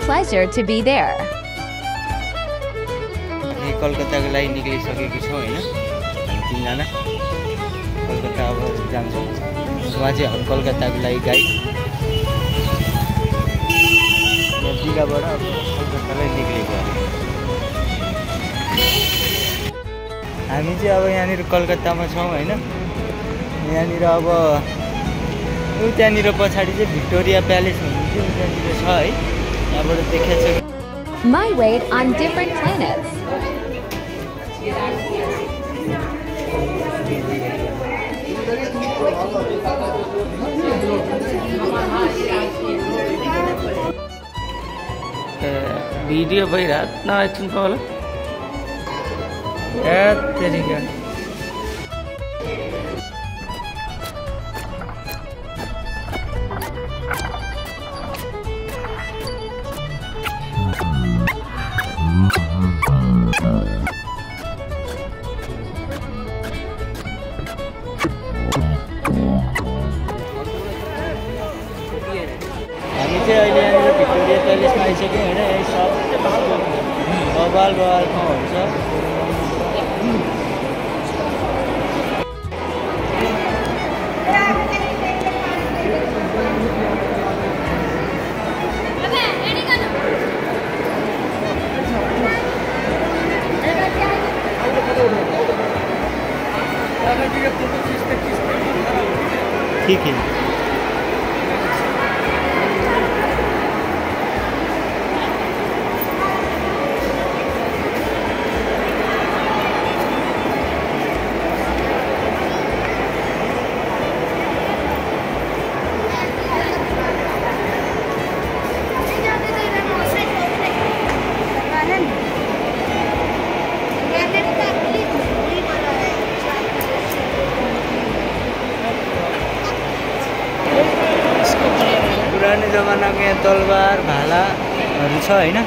pleasure to be there. हामी कलकत्ताको लागि निक्लिसकेको छौँ हैन हामी तीनजना कलकत्ता अब जान्छौँ उहाँ चाहिँ हाम्रो कलकत्ताको लागि गाइड दिघाबाट अब कलकत्तालाई निक्लेको हामी चाहिँ अब यहाँनिर कलकत्तामा छौँ हैन यहाँनिर अब त्यहाँनिर पछाडि चाहिँ भिक्टोरिया प्यालेस भन्ने चाहिँ त्यहाँनिर छ है यहाँबाट देखाएको छ My weight on different planets. Video भइरहेको न एकछिन होला तेरिका हामी चाहिँ अहिले यहाँनिर भिक्टोरिया प्यालेसमा आइसक्यौँ होइन यही सब बवाल ठाउँहरू छ ठीक है पुरानो जमानाको यहाँ तलवार भालाहरू छ होइन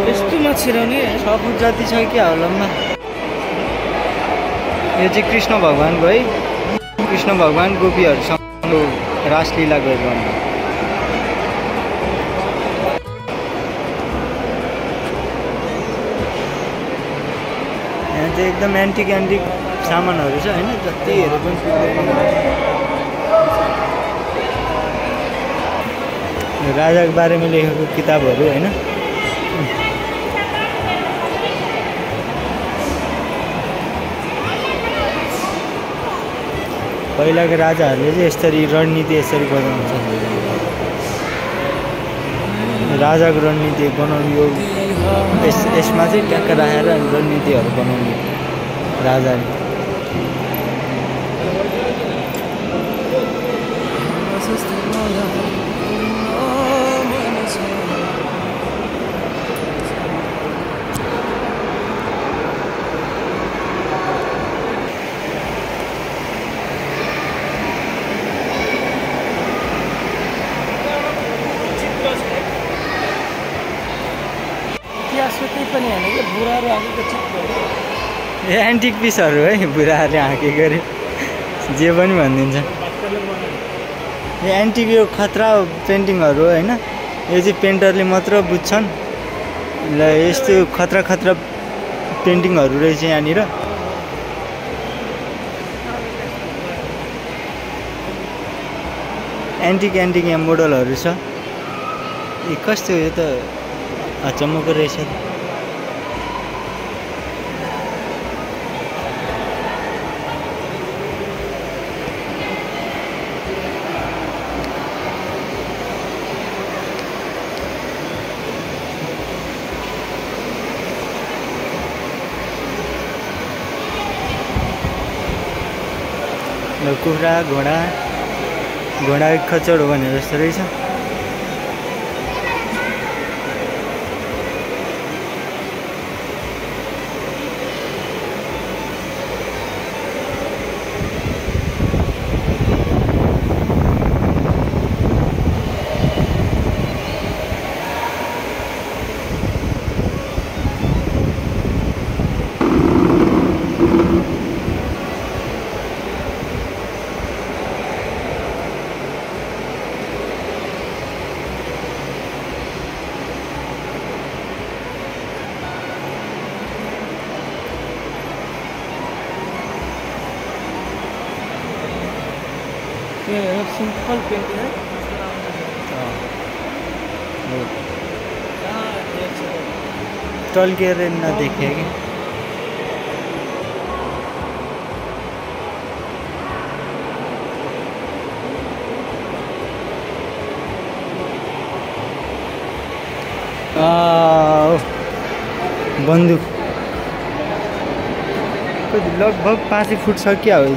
यस्तोमा छिराउने 6 फुट जति छ क्या होलामा यो चाहिँ कृष्ण भगवानको है कृष्ण भगवान गोपीहरूसँग रासलीला गरिरहनु यहाँ चाहिँ एकदम एन्टिक सामानहरू छ हैन जति हेरे पनि राजाको बारेमा लेखेको किताबहरू हैन पहिलाको राजाहरूले चाहिँ यसरी रणनीति यसरी बनाउँछ राजाको रणनीति बनाउनु यो यसमा चाहिँ ट्याक्क राखेर रणनीतिहरू बनाउने राजाले पनि हैन के बुढाहरु आएको चित्र एन्टिक पिसहरू है बुढाहरूले हाकेको गरे जे पनि भनिदिन्छ यो एन्टिक यो खतरा पेन्टिङहरू हैन यो चाहिँ पेन्टरले मात्र बुझ्छन् ल यस्तो खतरा पेन्टिङहरू रहेछ यहाँनिर एन्टिक यहाँ मोडलहरू छ ए कस्तो यो त अचम्मको रहेछ कुखुरा घोडा खच्चड हो भने जस्तो रहेछ सिंपल पेंटिंग है। टल्केर नदेखे कि बन्दुक लगभग 5 फुट छ क्या हो यो त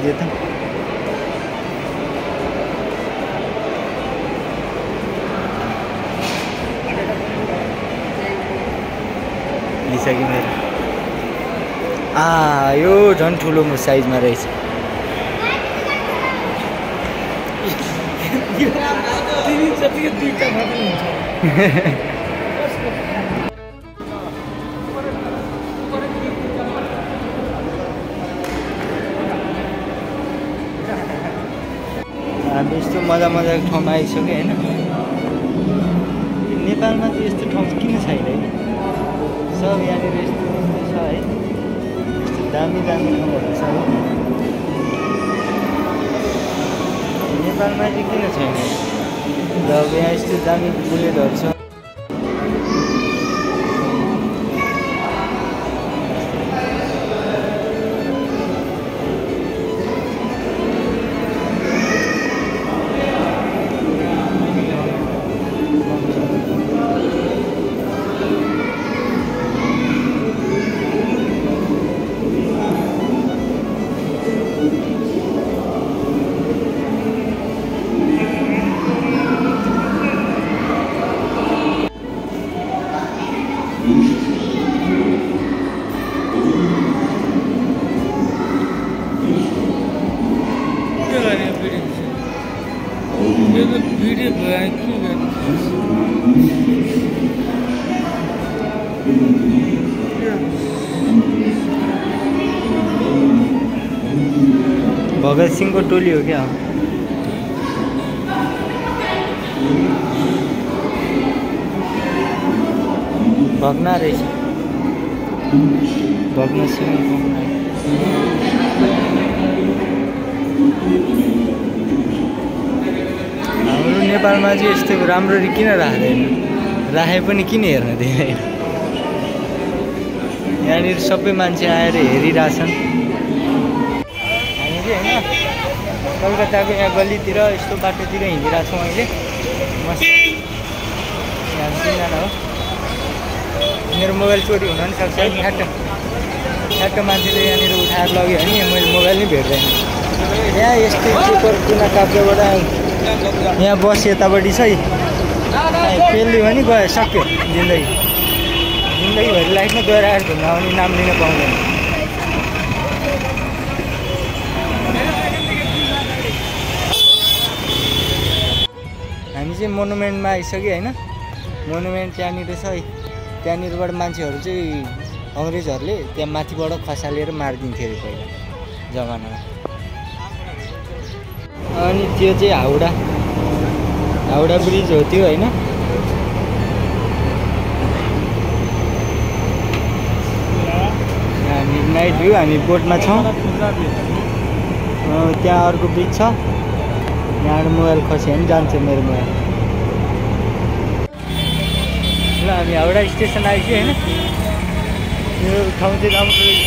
लिइसक्यो मेरो यो झन् ठुलो साइजमा रहेछ तिमी जतिको दुईटा मात्रै हुन्छ। हामी यस्तो मजाको ठाउँमा आइसक्यो होइन। नेपालमा चाहिँ यस्तो ठाउँ किन छैन है? सब यहाँनिर यस्तो छ है, यस्तो दामी ठाउँहरू छ है। नेपालमा चाहिँ किन छैन? र अब यहाँ यस्तो दामी बुलेटहरू छ। वीडियो बनाए भगत सिंहको टोली हो क्या? भग्ना रहेछ, भग्न सिंह। हाम्रो नेपालमा चाहिँ यस्तो राम्ररी किन राख्दैन? राखे पनि किन हेर्न दिँदैन? यहाँनिर सबै मान्छे आएर हेरिरहेछन्। हामी चाहिँ होइन कलकत्ताको यहाँ गल्लीतिर यस्तो बाटोतिर हिँडिरहेको छौँ अहिले मस्त। यहाँ चिन्दैन हो, मेरो मोबाइल चोरी हुन पनि सक्छ है। ठ्याक्क मान्छेले यहाँनिर उठाएर लग्यो भने मैले मोबाइल नै भेट्दैन। यहाँ यस्तै पेपर कुना काप्चाबाट यहाँ बस यतापट्टि छ है, पेल्यो भने गयो, सक्यो जिन्दगीभरि लाइफमा दोहोऱ्याएर घुम्न आउने नाम लिन पाउँदैन। हामी चाहिँ मोनुमेन्टमा आइसक्यो होइन। मोनुमेन्ट त्यहाँनिर छ है, त्यहाँनिरबाट मान्छेहरू चाहिँ अङ्ग्रेजहरूले त्यहाँ माथिबाट खसालेर मारिदिन्थ्यो अरे पहिला जमानामा। अनि त्यो चाहिँ हाउडा ब्रिज हो त्यो होइन। हामी नाइट भ्यू, हामी बोटमा छौँ। त्यहाँ अर्को ब्रिज छ, यहाँबाट मोबाइल खस्यो भने जान्छ मेरो मोबाइल। ल हामी हाउडा स्टेसन आइसक्यो होइन। यो ठाउँ चाहिँ राम्रो रहेछ।